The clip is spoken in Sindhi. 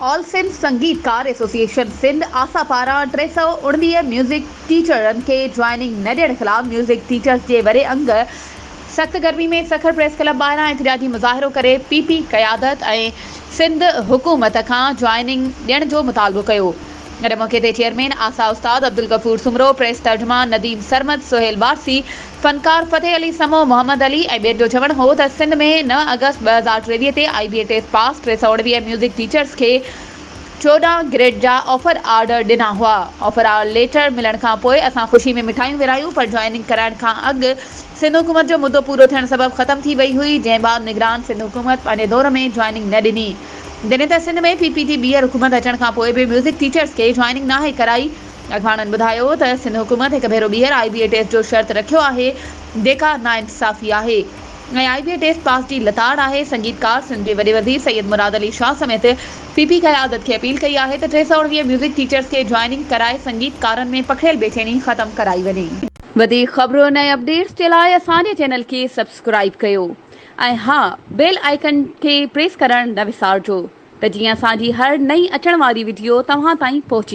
آل سنڌ سنگيتڪار ايسوسيئيشن سنڌ آسا پاران 319 ميوزڪ ٽيچرن کي جوائننگ نه ڏيڻ خلاف ميوزڪ ٽيچرز جي وڏي انگ سخت گرمي ۾ سکر پريس ڪلب ٻاهران احتجاجي مظاهرو ڪري پي پي قيادت ۽ سنڌ حڪومت کان جوائننگ ڏيڻ جو مطالبو ڪيو. ان موقعي تي چيئرمين آسا استاد عبدالغفور سومرو، پريس ترجمان نديم سرمد، سهيل وارثي، فنڪار فتح علي سمو، محمد علي ۽ ٻين جو چوڻ هو ته سنڌ ۾ نو آگسٽ 2023 تي I B A test pass 319 music teachers کي 14 گريڊ جا آفر آرڊر ڏنا هئا، آفر ليٽر ملڻ کان پوء اسان خوشي ۾ مٺايون ورهايون پر جوائننگ ڪرائڻ کان اڳ سنڌ حڪومت جو مدو پورو ٿيڻ سبب ختم ٿي وئي هئي جنهن بعد نگران سنڌ حڪومت پنهنجي دور ۾ جوائننگ نه ڏني. جڏهن ته سنڌ ۾ پي پي جي ٻيهر حڪومت اچڻ کان پوء به ميوزڪ ٽيچرز کي جوائننگ ناهي ڪرائي. اڳواڻن ٻڌايو ته سنڌ حڪومت هڪ ڀيرو ٻيهر آء بي اي ٽيسٽ جو شرط رکيو آهي جيڪا ناانصافي آهي ۽ آء بي اي ٽيسٽ پاس جي لتاڙ آهي. سنگيتڪار سنڌ جي وڏي وزير سيد مراد علي شاهه سميت پي پي قيادت کي اپيل ڪئي آهي ته 319 ميوزڪ ٽيچرز کي جوائننگ ڪرائي سنگيتڪارن ۾ پکڙيل بيچيني ختم ڪرائي وڃي. وڌيڪ خبرن ۽ اپڊيٽس جي لاء اسان جي چينل کي سبسڪرائيب ڪيو. ۽ ها بيل آئيڪن کي پريس ڪرڻ نه وسارجو ته جيئن اسان جي هر نئين اچڻ واري وڊيو توهان تائين پهچي.